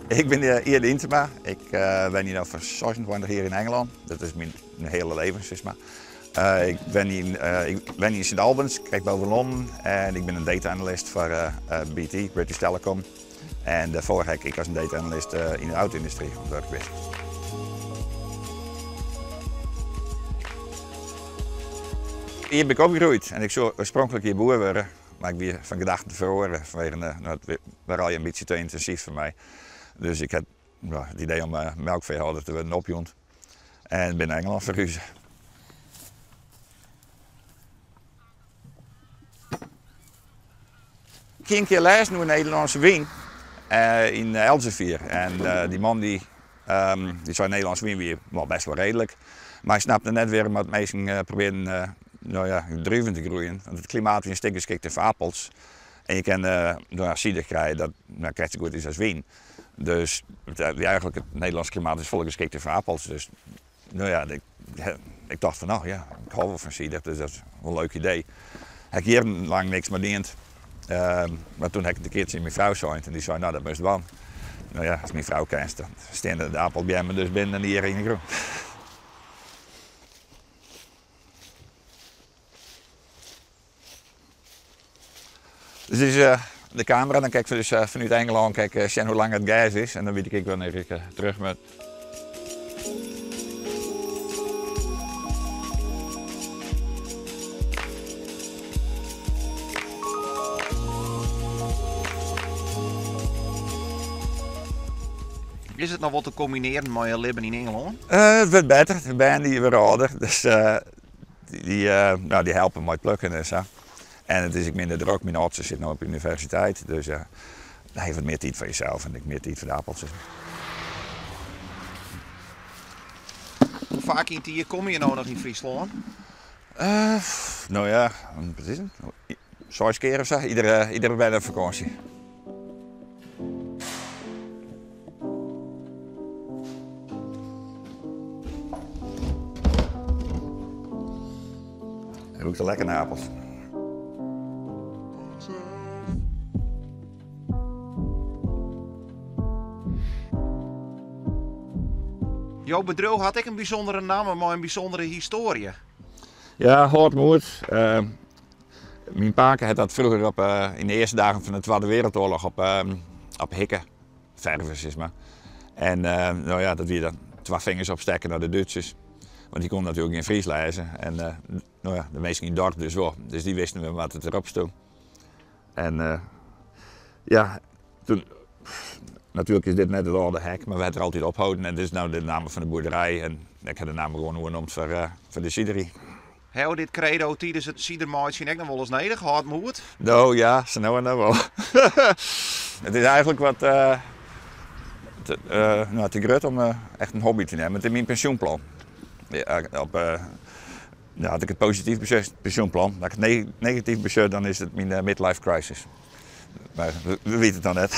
Ik bin Ierde Yntema. Ik wenje no foar 26 jier yn Engelân. Dat is myn hiele leven, sis mar. Ik wenje yn Sint Albans, krekt boven Londen. En ik bin in data analyst foar BT, British Telecom. En dêrfoar ha ik as in data analyst yn de auto-yndustry oan it wurk west. Hjir bin ik opgroeid en ik soe oarspronklik hjir boer wurde, mar ik wie fan gedachten feroare fanwegen no, it wie al in bytsje te yntinsyf foar my. Dus ik ha it idee om melkfeehâlder te wurden opjûn en bin nei Engelân ferhuze. Ik hie in kear lêzen oer Nederlânske wyn yn Elsevier. En dy man dy sei Nederlânske wyn wie wol bêst wol reedlik. Mar hy snapte net wêrom dat minsken probearden no ja, druven te groeien. Want it klimaat wie in stik geskikter foar appels. En je kinne no ja, sider krije dat no krekt sa goed is as wyn. Dus it wie eigentlik it Nederlânske klimaat is folle geskikter foar appels. Dus No ja, ik tocht fan no ja, ik hâld wol fan sider, dus dat is wol in leuk idee. Ha ik jierrenlang niks mei dien. Mar toen ha ik it in kear tsjin myn frou sein en dy sei no dat moatst dwaan. No ja, ast myn frou kenst, dan steane de apelbeammen dus binnen in jier yn 'e grûn. Dus dit is de kamera, dan kin ik dus fanút Engelân kin ik sjen hoe lang it gers is en dan wit ik ek wannear ik terug moat. Is it noch wol te kombinearjen mei in libben yn Ingelân? It wurdt better, de bern dy wurde âlder, dus Dy, no, dy helpe mei it plukken en sa. En it is ek minder drok. Myn âldste sit no op de universiteit, dus dan ha je wat mear tiid foar jesels en ek mear tiid foar de appeltsjes. Hoe faak yn it jier komme je no noch yn Fryslân? No ja, wat is it? Seis kear of sa, iedere bernefakânsje. Rûkt lekker nei apels. Jo bedriuw hat ek in bysûndere namme mei in bysûndere histoarje. Ja, hâld moed. Myn pake hat dat froeger op, yn de earste dagen fan de Twadde Wereldoarloch op, op hikke ferve, sis mar. En no ja, dat wie dan twa fingers opstekke nei de Dútsers. Want dy koene natuerlik gjin Frysk lêze. En no ja, de minsken yn it dorp dus wol. Dus dy wisten wer wat derop stond. En ja, toen, natuerlik is dit net it âlde hek, mar we ha it der altyd opholden. En dit is no de namme fan de boerderij. En ik ha de namme gewoan oernomd foar de sidery. Ha jo dit kredo tidens it sidermeitsjen ek noch wolris nedich? Hâld moed. No ja, sa no en dan wol. It is eigentlik wat te, te grut om echt in hobby te nimmen. It is myn pensjoenplan. Op, ja, as ik it posityf besjoch, is it pensjoenplan. As ik it negatyf besjoch, dan is it myn midlife crisis. Mar we witte it noch net.